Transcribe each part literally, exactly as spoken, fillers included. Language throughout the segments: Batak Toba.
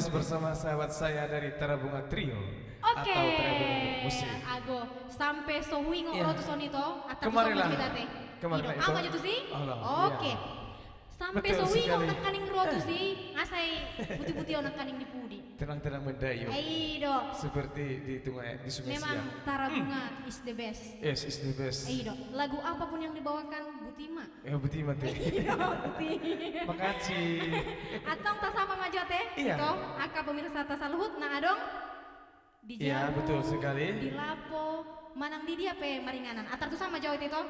bersama sahabat saya dari Tarabunga Trio. Oke. Atau Tarabunga Musik. Ago, sampe so huingot ro tu son i, ito. Kemarilah. Kemarilah, ito. Au ma jo tusi? Oke. Sampe so huingot nangkaning ro tusi, asa i buti-buti au nangkaning di pudi. Tenang-tenang mendayu. I do. Seperti di sungai, di Sungai Siak. Memang Tarabunga is the best. Yes, is the best. I do. Lagu apapun yang dibawakan, buti ma. Buti ma, ate. I do, buti. Makasih. Antong tasapa ma jo, ate. Iya. Ito, angka pemirsata saluhut na adong di jabu, betul sekali, di lapo, manang di dia pe maringanan. Antar tuson ma jo, ito.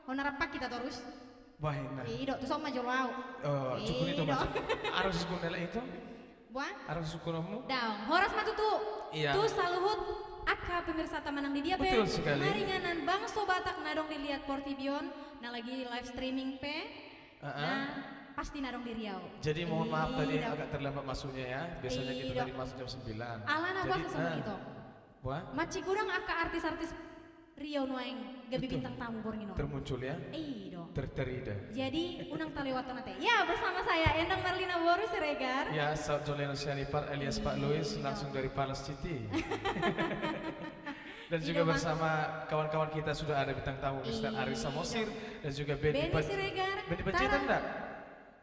Hona rap hita torus. Bahen, nah. I do, tuson ma jo au. Oh, cukup ito, Mas. Harus cukup nela ito. Boa? Harus cukup mu. Daong. Horas ma tutu. Iya. Tu saluhut angka pemirsata manang di dia pe, betul sekali, maringanan bangso Batak na adong di liat portibi on, na lagi live streaming pe. Heeh. Nah, pasti na adong di Riau. Jadi mohon maaf tadi agak terlambat masuknya ya. Biasanya kita tadi masuk jam sembilan. Alana boa songon i, ito. Boa? Mancing godang angka artis-artis Riau nuaeng gabe bintang tamu borngin on. Termuncul ya? I do. Ter-, terida. Jadi unang talewat on, ate. Ya, bersama saya Endang Marlina boru Siregar. Ya, Saud Joleno Sianipar alias Pak Luis, langsung dari Palace City. Dan juga bersama kawan-kawan kita sudah ada bintang tamu Mister Ari Samosir dan juga Benny Siregar. Benny Panjaitan nggak?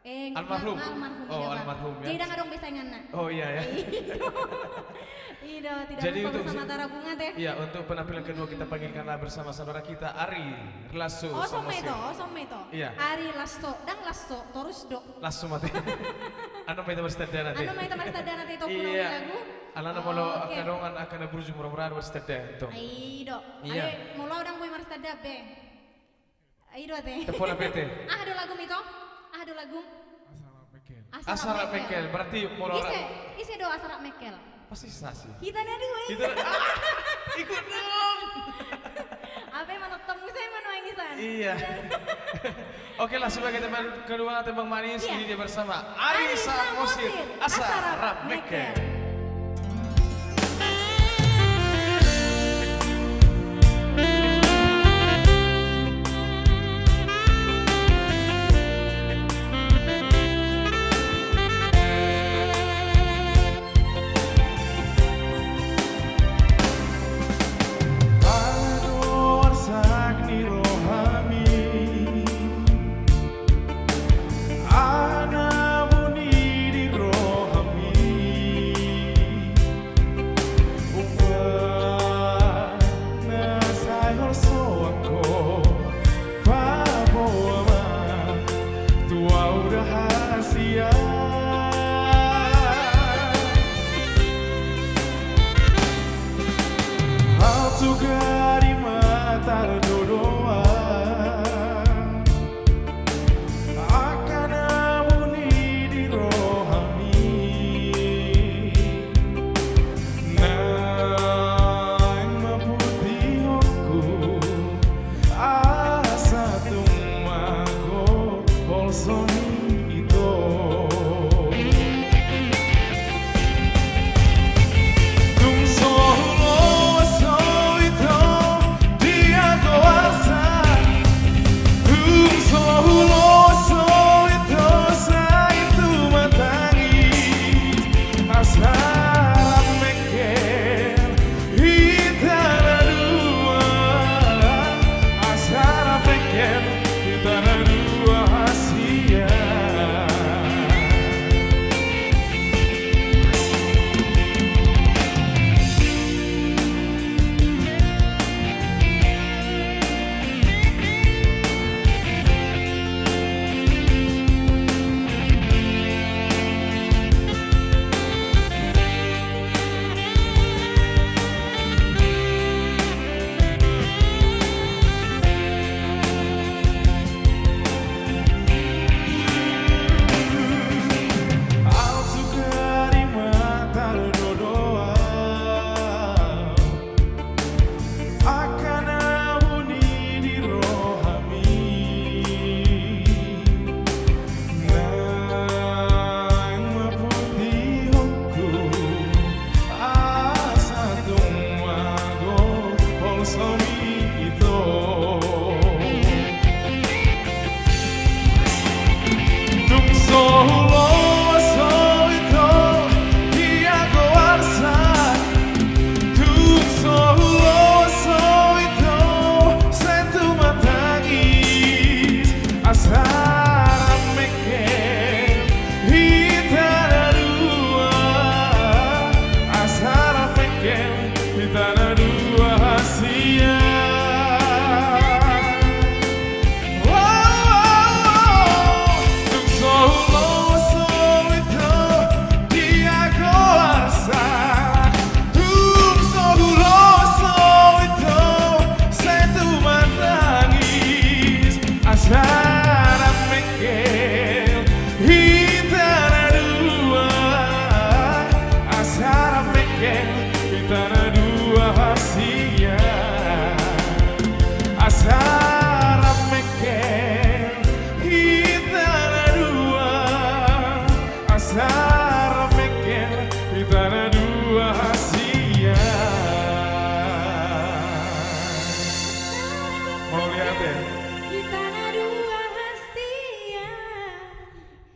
Almarhum. Almarhum, oh, almarhum ya. Jadi ndang adong be sainganna. Oh iya ya. I do. I do, tidak lupa bersama Tarabunga, ate. Iya, untuk penampilan kedua kita panggilkanlah bersama saudara kita Ari Lasso. Oh, son ma ito, oh, son ma ito. Iya. Ari Lasso, ndang Lasso, torus do. Lasso ma, ate. Annon ma hita marsitandahan, ate. Annon ma hita marsitandahan, ate, ito, punang lagu. Alana molo angka dongan angka na burju mura-mura marsitandahan, ito. I do. Iya. Ai molo au ndang boi marsitandahan be. I do, ate. Telepon apa, ate? Aha do lagum, ito? Aha do lagum? Asa rap mengkel. Asa rap mengkel. Berarti molo ise, ise do asa rap mengkel? Pasti sasi. Hita na dua. Hita na, ah, ikut dong. Apa yang mana ketemu saya mana yang isan? Iya. Oke, langsung aja tembang kedua, tembang manis. Iya. Ini dia bersama Ari Samosir. Asa rap mengkel.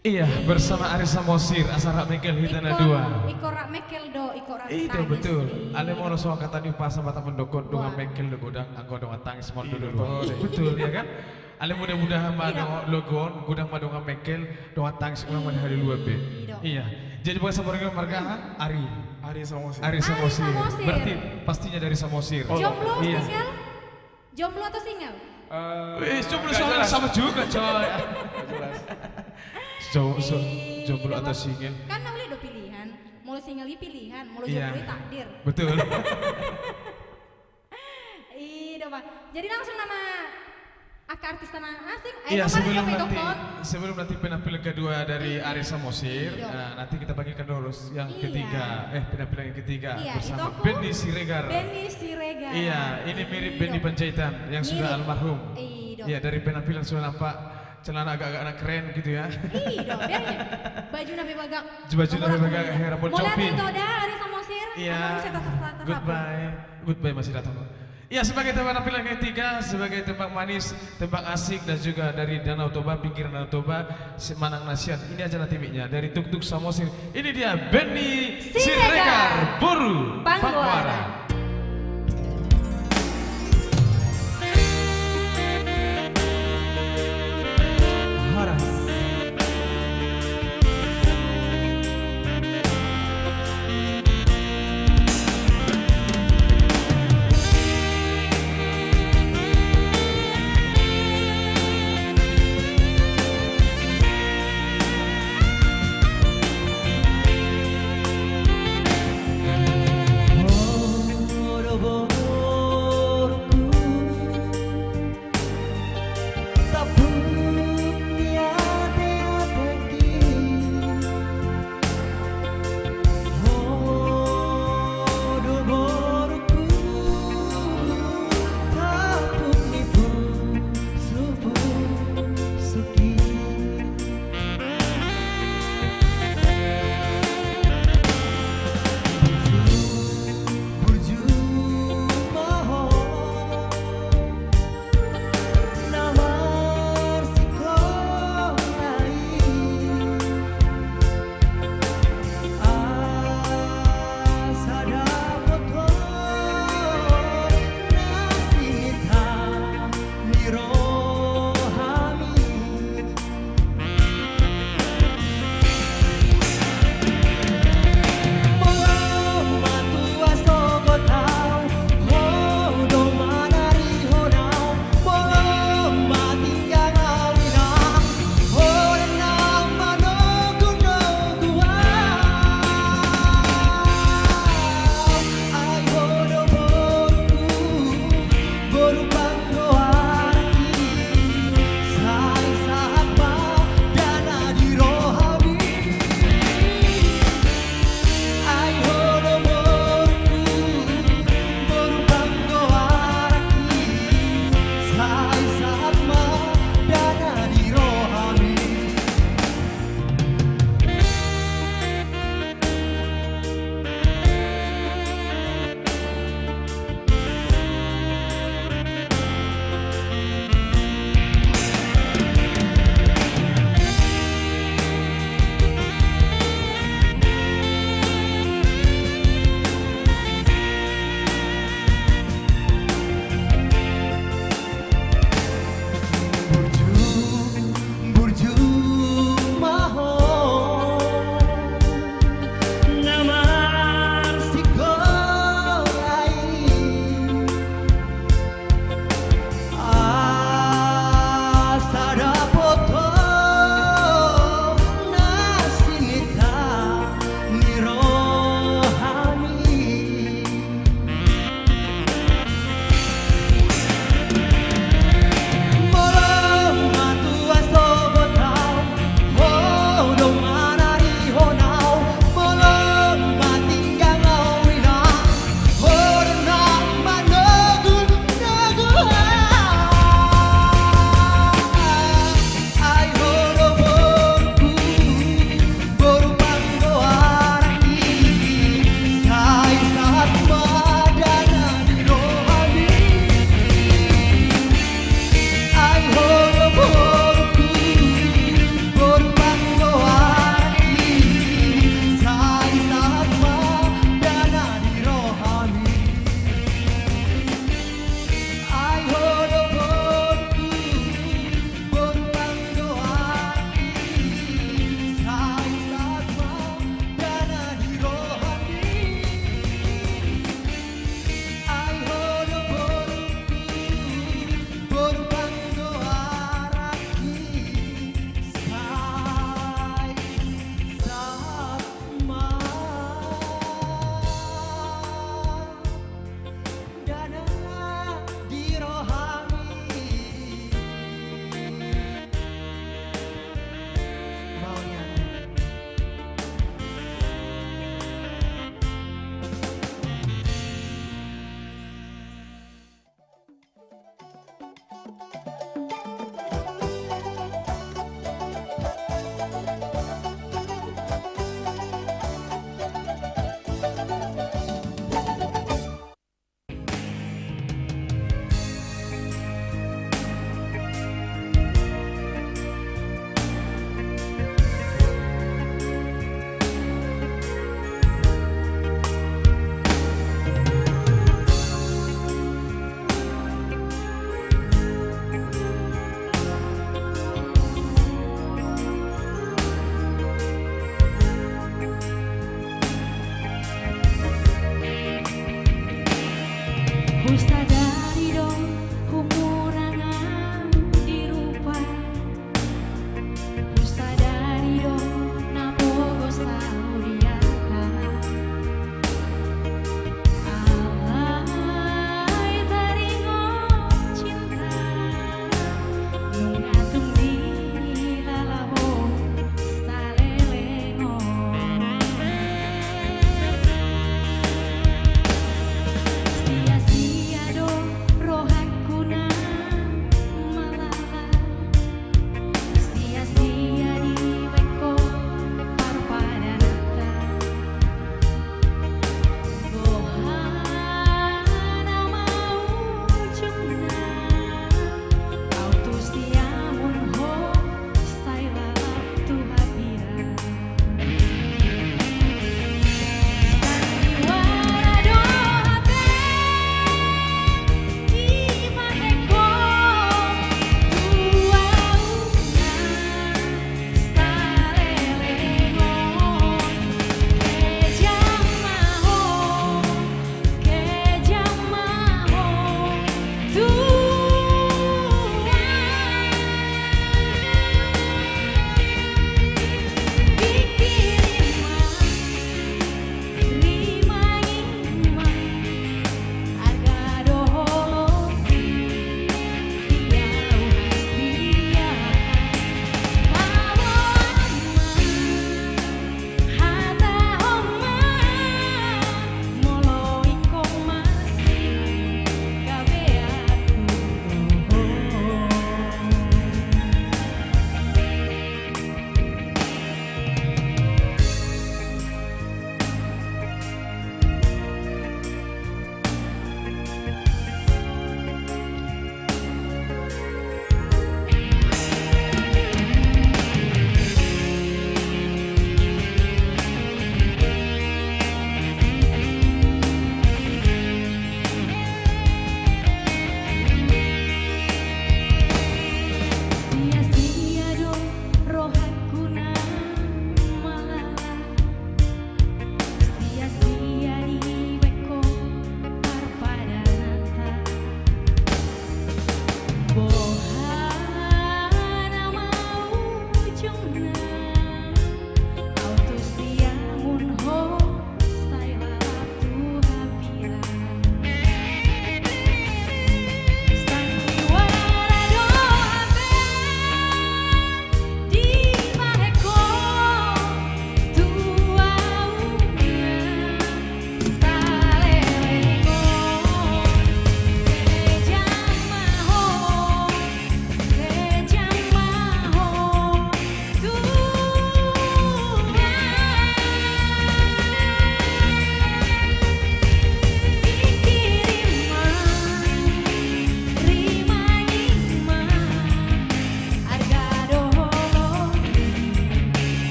Iya, bersama Ari Samosir, asa rap mengkel hita na dua. Ingkon rap mengkel do, ingkon rap tangis. Iya, betul. Alai molo so angka tani pasa mata mendokon, dongan mengkel do godang, anggo dongan tangis ma do dulu. Betul, ya kan? Alai mudah-mudahan ma dongan logo on, godang ma dongan mengkel, dongan tangis, godang ma di haluaon be. Iya. Jadi bagasan borngin marga aha? Ari. Ari Samosir. Ari Samosir. Berarti pastinya dari Samosir. Jomblo, single? Jomblo atau single? Eh, jomblo, soalnya sama juga, coy. Jomblo atau single? Kan na uli do pilihan. Molo single i pilihan, molo jomblo i takdir. Betul. I do, Pak. Jadi langsung nama angka artis na asing. Iya, sebelum nanti, sebelum nanti penampilan kedua dari Ari Samosir, nanti kita panggilkan dulu yang ketiga. Eh, penampilan yang ketiga bersama Benny Siregar. Benny Siregar. Iya, ini mirip Benny Panjaitan yang sudah almarhum. Iya, dari penampilan sudah nampak celana agak-agak keren gitu ya. Iya, biar baju na be bagak. Baju na be bagak, hera Bon Jovi. Mauliate, Ari Samosir. Iya. Goodbye. Goodbye, masih datang. Ya, sebagai penampilan ketiga, sebagai tembang manis, tembang asik, dan juga dari Danau Toba, pinggiran Danau Toba, Manang na sian. Ini aja nanti mic-nya, dari Tuktuk Samosir. Ini dia Benny Siregar, Boru Panggoaran.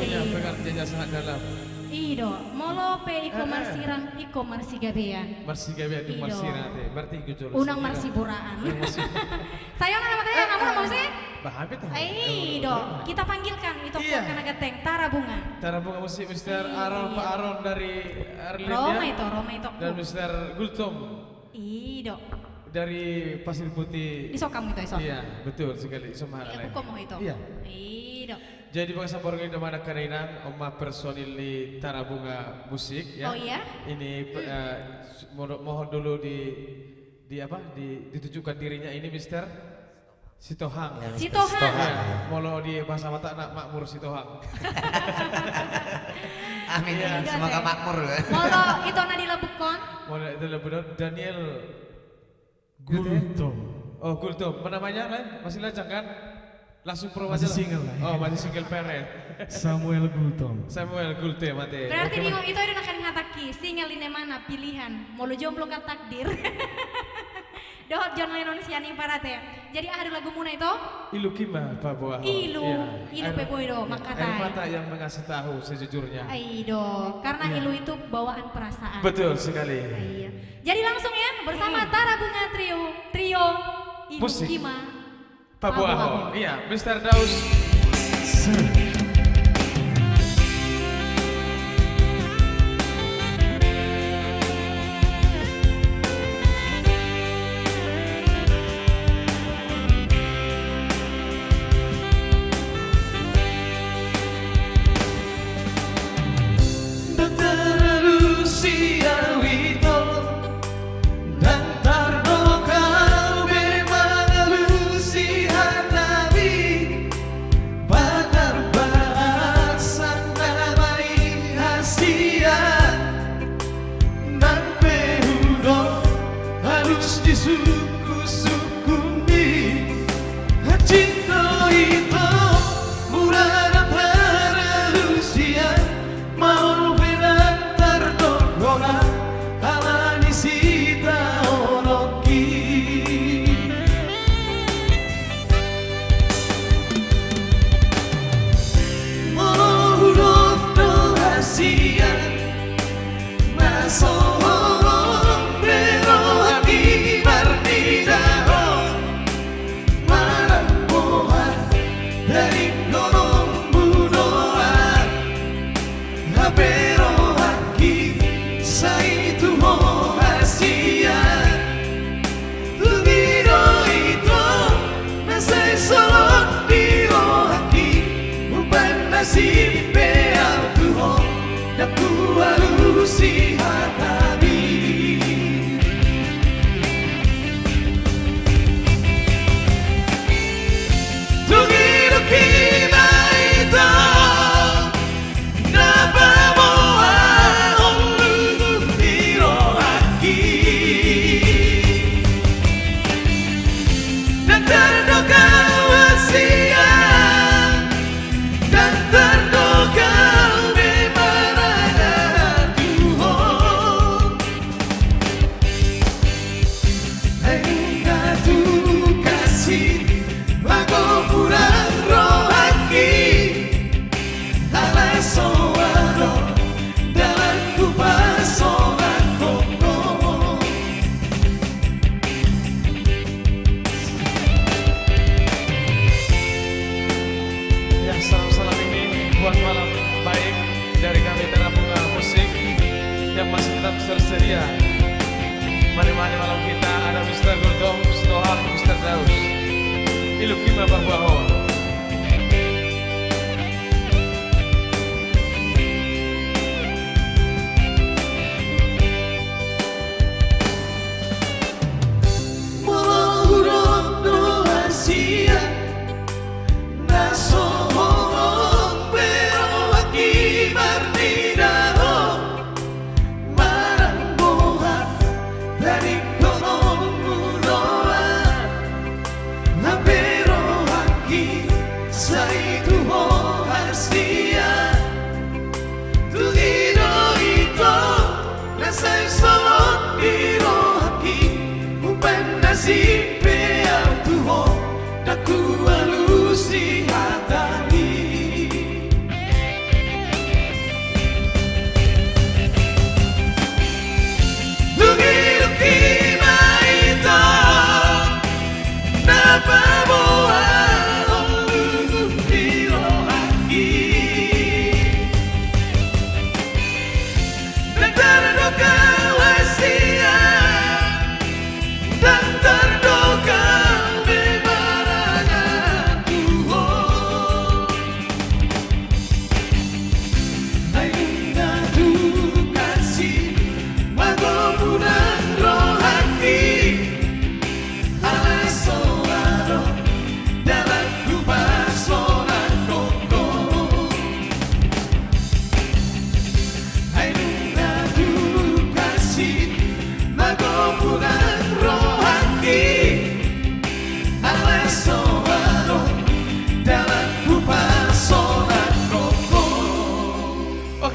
Ya, pengertiannya sangat dalam. I do, molo pe ingkon marsirang, ingkon marsigabean. Marsigabean tu marsirang ate. Berarti ingkon jolo. Unang marsiboraan. Unang marsi- Sayo nama tanya kamu nama musik? Bah, apa itu? I do, kita panggilkan itu angka na ganteng, Tara Bunga. Tara Bunga musik, Mister Aron, Pak Aron dari Erlin, Roma ya? Itu, Roma itu. Dan Mister Gultom. I do. Dari Pasir Putih. Iso kamu itu, iso. Iya, betul sekali. Iso mahal. Iya, bukan mau itu. Iya. I do. Jadi, bagasan borngin do anak, inang, on ma personil ni Tara Bunga Musik, ya. Oh, iya? Ini, eh, mohon dulu di, di apa, di, ditunjukkan dirinya. Ini Mister Sitohang. Ya, Mister Sitohang. Sitohang. Ya, molo di bahasa Batak na makmur Sitohang. Amin, amin. Semoga makmur. Molo ito na di Labukan. Molo ito Labukan, Daniel Gultom. Oh, Gultom. Apa namanya, Nay? Masih lajang, kan? Langsung pro aja lah. Masih single, Nay. Oh, masih single parent. Samuel Gultom. Samuel Gultom, ate. Berarti di ito, ito na kan hataki, single di mana pilihan? Molo jomblo kan takdir. Dohot John Lennon sian i parate. Jadi aha do lagumuna ito? Ilu hima paboahon. Ilu, ilu pe boi do mangkatai. Air mata yang mengasih tahu sejujurnya. I do, karena ilu itu bawaan perasaan. Betul sekali. Iya. Jadi langsung ya, bersama Tara Bunga Trio, Trio Ilu Hima Paboahon. Iya, Mister Daus. Ndang taralusi au ito, ndang tardok au be mangalusi hatami, patarbasan nama i hasian, nang pe hudok alus di sungkunsungkun i, hansit do ito mura na taralusi au. Maol pe ndang tardok hona ala ni sitaononki. Molo hudok do hasian na so holong be rohangki marnidahon, manang boha daringkononmu do au. Hape rohangki sai tu ho hasian. Tung i do ito na sai solot di rohangki, umbahen na sip pe au tu ho, ndang hualusi hatami. Tung i do hima ito na paboahon lunggun di rohangki. Ndang tardok au hasian, ndang tardok au be marana tu ho. Ai nunga tung asi mago hurang rohangki, alai so adong dalan hupasolanghon ho. Ya, salam-salam ini buat malam baik dari kami Tara Bunga Musik yang masih tetap tersedia. Menemani malam kita ada Mister Gultom, Sitohang, Mister Daus. Ilu hima paboahon. Molo hudok do hasian na so holong be rohangki marnidahon, manang boha daringkononmu do au. Hape rohangki sai tu ho hasian. Tung i do ito na sai solot di rohangki, umbahen na sip pe au tu ho, ndang hualusi hatami.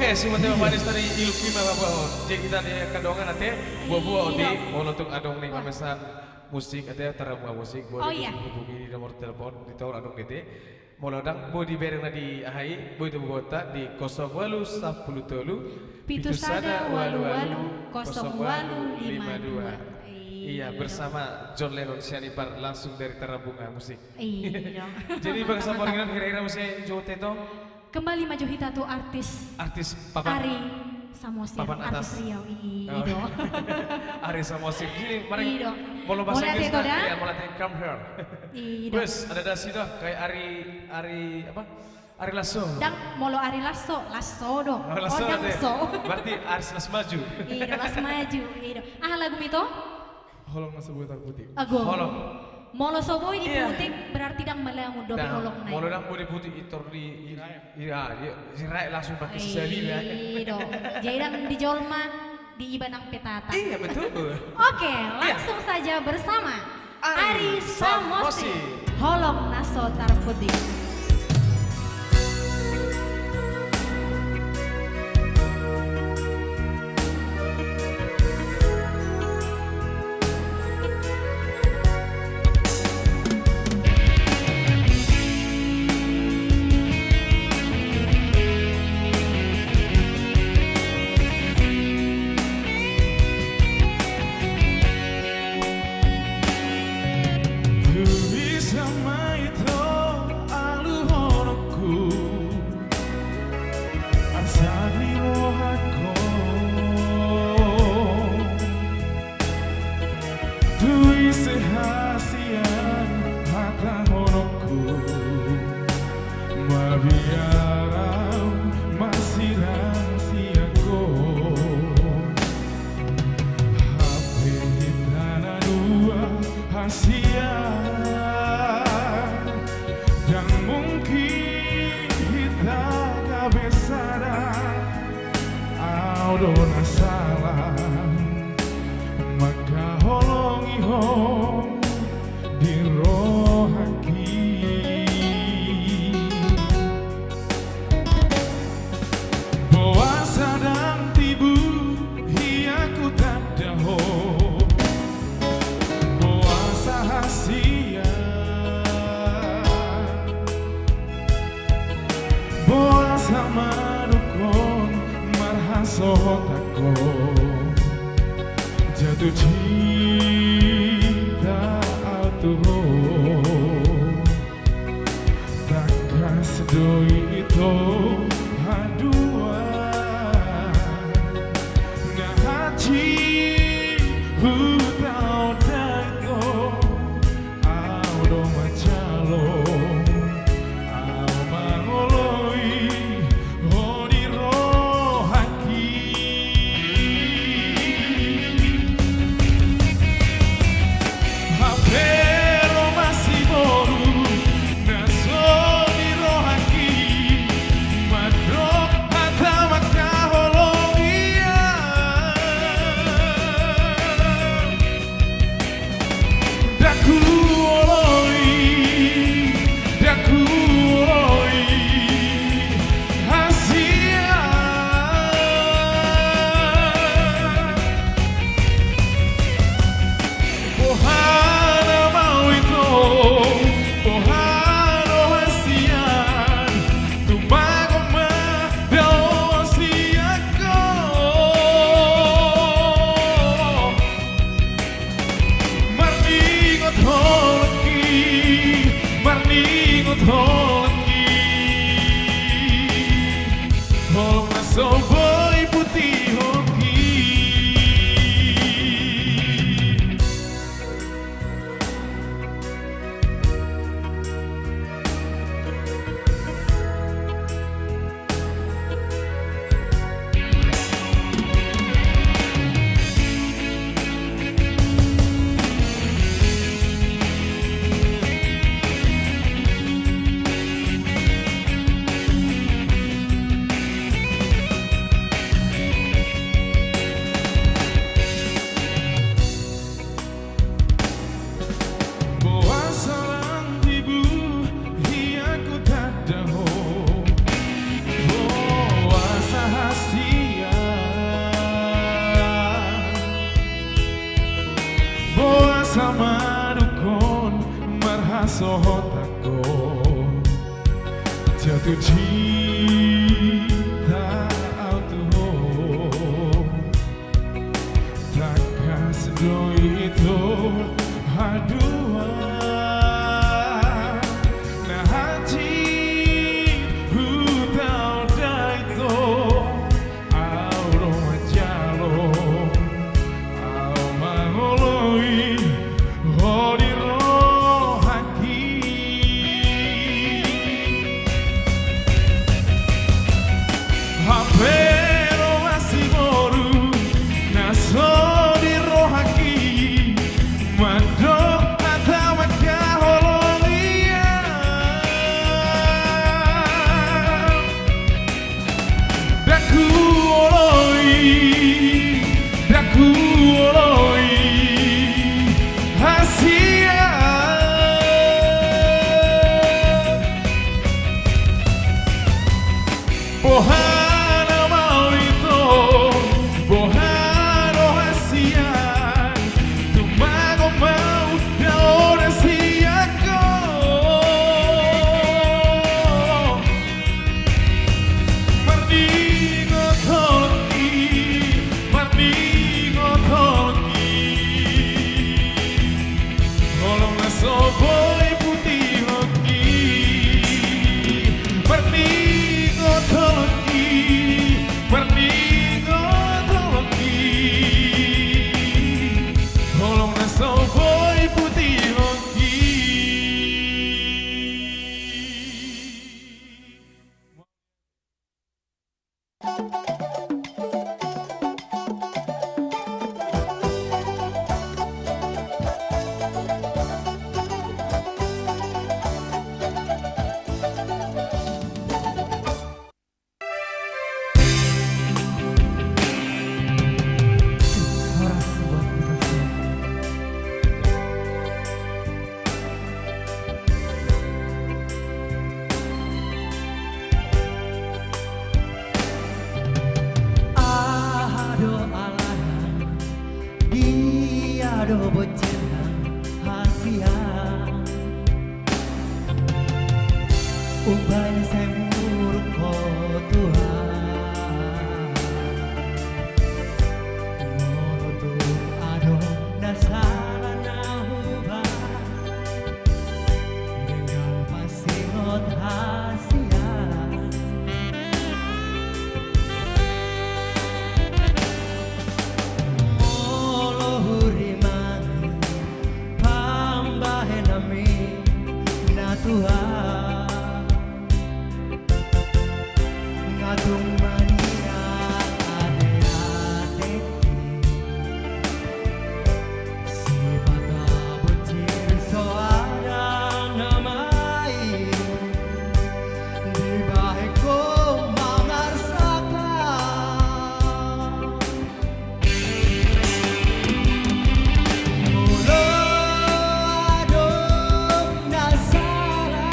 Eh, si mate manis tadi ilki ma apa on. Jadi kita di kadongan ate, buat-buat odi, molo tung adong ni pamesan musik ate, tarabunga musik, boleh hubungi di nomor telepon, di tower adong di te. Molo ndang boi dibereng na di aha i, boi do huboto di kosong ualu sampulu tolu, pitu sada ualu ualu, kosong ualu lima dua. Iya, bersama John Lennon Sianipar langsung dari Tarabunga Musik. Iya. Jadi bagasan parmingguan hira-hira muse jo teto. Kembali ma jo hita tu artis, artis papan, Ari Samosir, papan atas. Artis Riau, i do. Ari Samosir. Jadi mari, i do. Molo bahasa Inggris, come here. I do. Wes, ada dasi do, kayak Ari, Ari apa? Ari Lasso. Ndang, molo Ari Lasso, Lasso do. Oh, Lasso. Berarti Aris Las Maju. I do, Las Maju, i do. Aha lagu mito? Holong na so boi tarputik. Ago. Holong. Molo so boi diputik, berarti ndang maleamun dope holongna i. Molo ndang boi diputik, itor di, i, i, i, i, langsung pakai sisali, ya. I do. Jadi ndang di jolma, di iba nang petata. Iya, betul. Oke, langsung saja bersama Ari Samosir. Holong na so tarputik. Tu ise ma ito aluhononku, arsak ni rohangku. Tu ise hasian hatahononku, mabiar au masirang sian ho. Hape hita na dua hasian, ndang mungkin hita gabe sada. Au do na sala mangkaholongi ho di rohangki. Boasa ndang tibu hia hutanda ho, boasa hasian, boasa mandok on marhasohotan ho, jatuh cinta au tu ho. Tangkas do i ito haduan, na hansit hutaondangkon, au do manjalo, au mangoloi ho di rohangki. Hape ro ma siboru na so di rohangki, mandok Tu cinta au tu ho, tangkas do ito haduan, na hansit hutaon da ito. Au do manjalo, au mangoloi ho di rohangki. Hape do masiboru na so di rohangki, mandok hata mangkaholongi au. Ndang huoloi, ndang huoloi hasian. Boha nama ito, boha do hasian, tumangom ma undang sian ho. Marningot holongki, marningot holongki. Holong na so boi putihonki. Marningot holongki, marningot holongki. Holong na so boi putihonki. Horas buat kita semua. Aha do alana, dia do bocilna hasian. Umpama sai muruk ho Tuhan, molo tung adong na sala na hubahen, denggan pasingot hasian. Molo hurimani pambahenanmi na tuat, nga tung maniak ate-ateki. Sipata bocil so adong na main, dibahen ho mangarsakan. Molo adong na sala,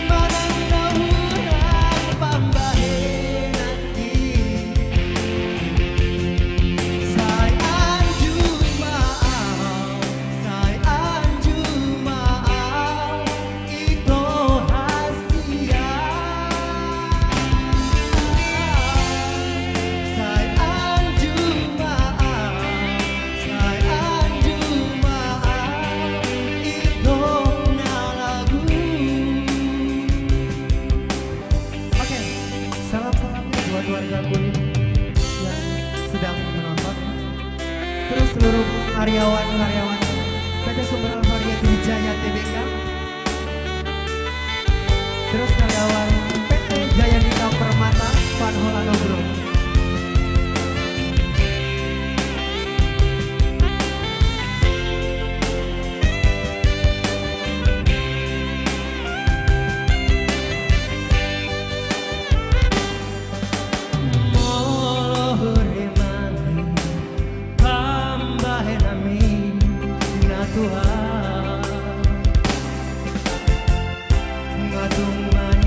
manang na hurang pambahenanki, sai anju ma au, sai anju ma au. Ito hasian. Sai anju ma au, sai anju ma au, ito na lagu. Oke, salam-salamnya buat warga Kulim yang sedang menonton. Terus seluruh karyawan-karyawan P T Sumber Alfa Rijaya Tbk. Terus karyawan P T Jaya Dika Permata, Van Holland Group. Molo hurimani pambahenanmi na tuat, nga tung maniak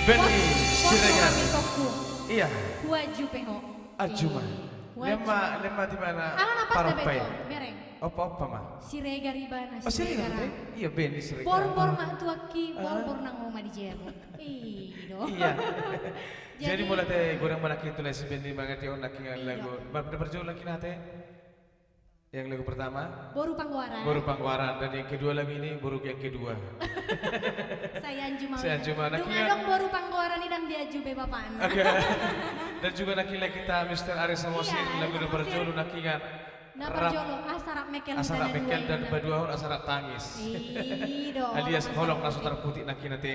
Benny Siregar. Iya. Huaju pe ho. Aju ma. Lemma, lemma di mana? Ala na pas da beto, bereng. Opa-opa ma. Siregar ibana, Siregar. Iya, Benny Siregar. Borbor ma tu aki, borbor nang oma di jero. Ido. Iya. Jadi molo te godang ma nangkin tu lae si Benny mangan dia on nangkin lagu. Ba, da parjolo nangkin ate. Yang lagu pertama? Boru Panggoaran. Boru Panggoaran. Dan yang kedua lagi ini, boru yang kedua. Sai anju ma. Sai anju ma. Dung adong boru Panggoaran i ndang dianju be bapakna. Oke. Dan juga nangkin lae hita Mister Ari Samosir, lagu na parjolo nangkin. Na parjolo, Asa Rap Mekel dan Paduahon, Asa Rap Tangis. Ido. Alias holong na so tarputik nangkin ate.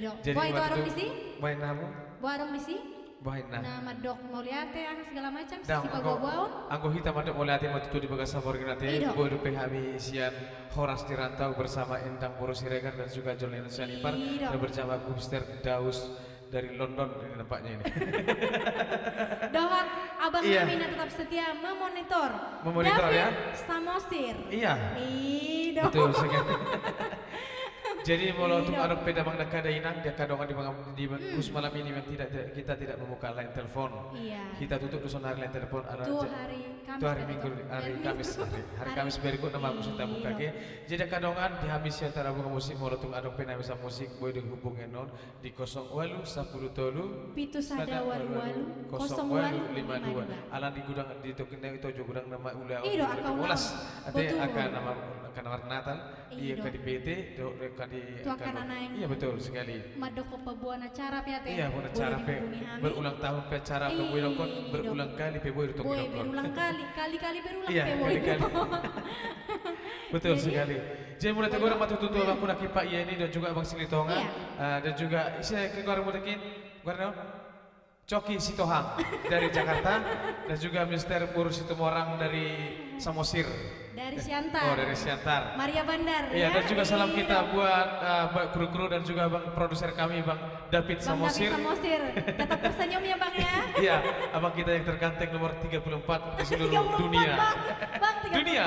Ido. Jadi boha tu adong disi? Boha inna hamu? Boha adong disi? Boha inna? Na mandok mauliate, aha segala macam, sipagogoon. Anggo hita mandok mauliate ma tutu di bagasan borngin ate, boi dope hami sian Horas di Rantau bersama Endang boru Siregar dan juga Jolly Sianipar, dan bersama Gubster Daus dari London ini nampaknya ini. Dohot abang nami na tetap setia memonitor. Memonitor, ya? David Samosir. Iya. Ido. Betul sekali. Jadi molo tung adong pe damang dangka dainang di angka dongan di, di, di khusus malam ini memang tidak, tidak, kita tidak membuka line telepon. Iya. Hita tutup do sonari line telepon, tu hari Kamis, tu hari Minggu, hari Kamis, hari Kamis berikut nama aku sudah buka ke. Jadi angka dongan di hami sian Tarabunga Musik, molo tung adong pe na bisa musik, boi dihubungi annon di kosong ualu, sapulu tolu, pitu sada ualu ualu, kosong ualu lima dua. Alani godang di tokin na ito jo godang nama ulaon. Ido, angka ulaon. Ate, angka nama, angka nama Natal. Iya, angka di P T, dohot angka di, tu angka na naeng. Iya, betul sekali. Mandok paboa acara pe ate. Iya, paboa acara pe. Berulang tahun pe acara, boi dohot berulang kali pe boi dohot. Boi berulang kali, kali-kali berulang pe boi. Iya, kali-kali. Betul sekali. Jadi mauliate godang ma tutu tu abangku nangkin Pak Yeni dan juga Abang Silitonga. Iya. Eh, dan juga ise ke goarmu nangkin? Goarna? Coki Sitohang dari Jakarta, dan juga Mister Pur Situmorang dari Samosir. Dari Siantar. Oh, dari Siantar. Maria Bandar, ya. Iya, dan juga salam kita buat, eh, Bang kru-kru dan juga Bang produser kami, Bang David Samosir. Bang David Samosir. Tetap tersenyum ya, Bang, ya. Iya, abang kita yang terganteng nomor tiga puluh empat di seluruh dunia. Tiga puluh empat, Bang. Bang, tiga puluh empat. Dunia.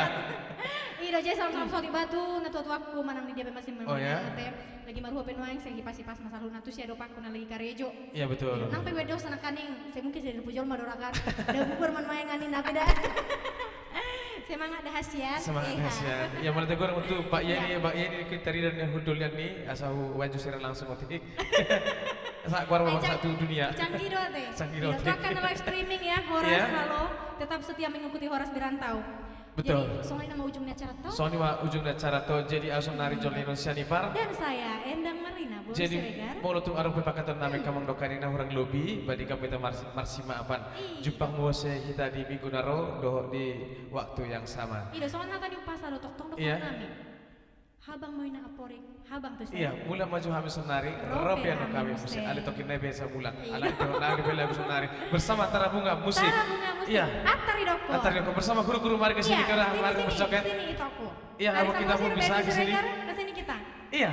Ido, jadi salam-salam saotik ma tu natua-tuaku manang di dia pe masing-masing. Oh, ya. Lagi marhua pe nuaeng, sai hipas-hipas ma saluhutna tu sia dopakku na lagi karejo. Iya, betul. Nang pe gue dosa nangkaning, sai mungkin sai dua pulu jolma do rakan. Da bubur ma nuaeng ani na pe da. Semangat da hasian. Semangat da hasian. Iya, mauliate godang ma tu Pak Yeni, Pak Yeni, kita rida ni hundul ni, asa huaju sian langsung otik. Asa keluar ma satu dunia. Canggih do ate. Canggih do ate. Akan live streaming ya, Horas, halo. Tetap setia mengikuti Horas di Rantau. Betul. Jadi, songon i ma ujung ni acara to. Songon i ma ujung ni acara to. Jadi, au sonari Jolly Sianipar. Dan saya, Endang Marlina Boru Siregar. Jadi, molo tung adong pe pangkataion nami angka amang dohot inang na hurang lobi, ba di hamu hita marsimaafan. Iya. Jumpang muse hita di minggu na ro, dohot di waktu yang sama. Ido, songon hata ni umpasa do, tongtong do nami. Habang ma ina amporik, habang tu sia. Iya, mulak ma jo hami sonari, ro pe annon hami muse. Alai tokin nai biasa mulak. Iya. Alai tokin nai biasa mulak sonari. Bersama Tarabunga Musik. Tarabunga Musik. Iya. Antar i dohot. Antar i dohot. Bersama kru-kru, mari ke sini, iya, ke arah, sini, mari sini, berjoget. Sini i dohot. Iya, abang kita pun bisa ke sini. Ke sini kita. Iya.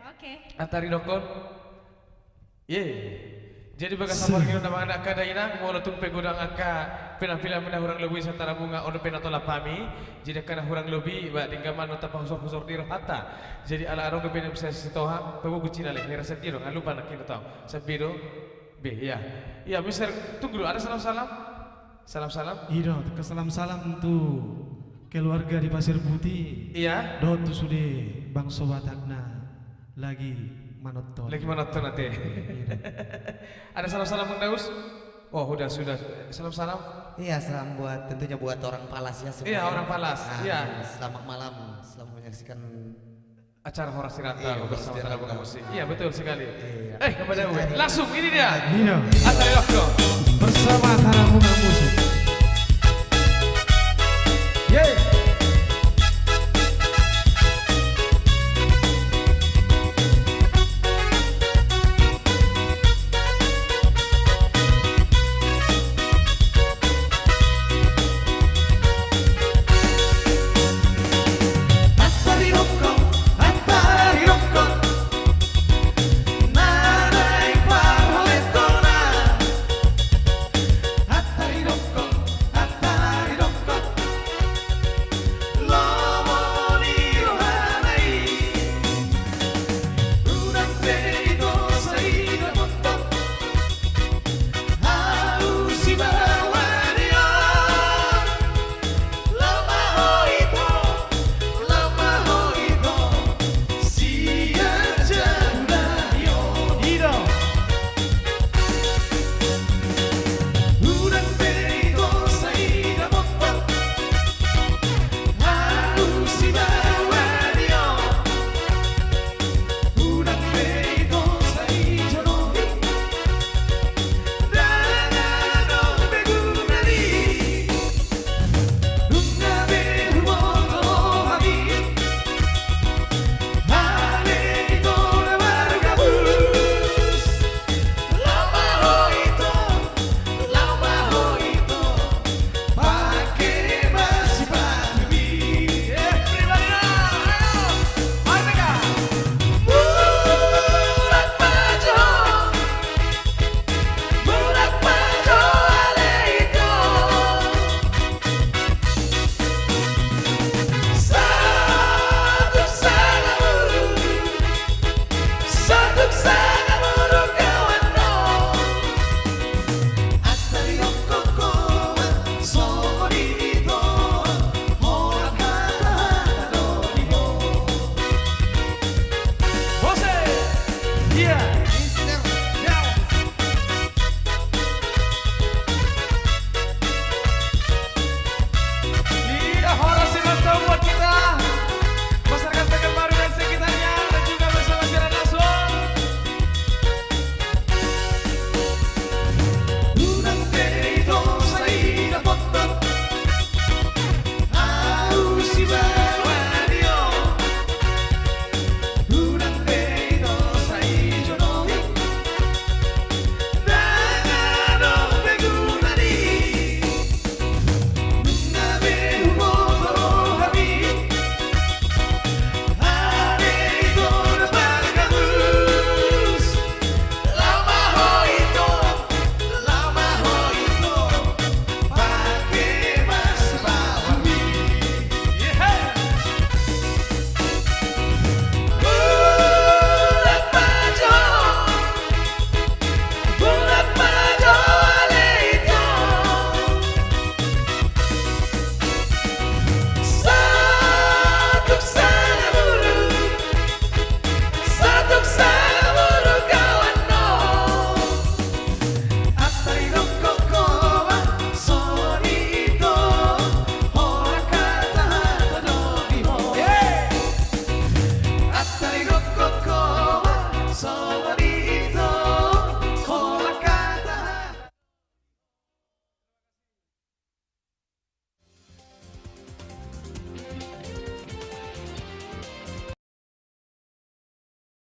Oke. Antar i dohot. Ye. Jadi bagasan borngin on, amang, angka dainang, molo tung pe godang angka penampilan na hurang lobi sian Tarabunga, on pe na tolap hami. Jadi angka na hurang lobi, ba denggan ma annon tapahusor-husor di rohanta. Jadi ala adong dope na bisa sitohang, paboa guncina le, hera sandiri do, nga lupa nangkin do tong. Sampe do. Be, iya. Iya, Mister, tunggu dulu, ada salam-salam? Salam-salam. Ido, salam-salam tu keluarga di Pasir Putih. Iya. Dohot tu sude bangso Batak na lagi manonton. Lagi manonton ate. Ido. Ada salam-salam, Bang Daus? Oh, udah, sudah. Salam-salam. Iya, salam buat, tentunya buat orang Palas ya semua. Iya, orang Palas. Nah, iya. Selamat malam, selamat menyaksikan acara Horas di Rantau bersama Tarabunga Musik. Iya, betul sekali. Iya. Eh, kepada gue. Langsung, ini dia. Iya. Antar i dohot. Bersama Tarabunga Musik.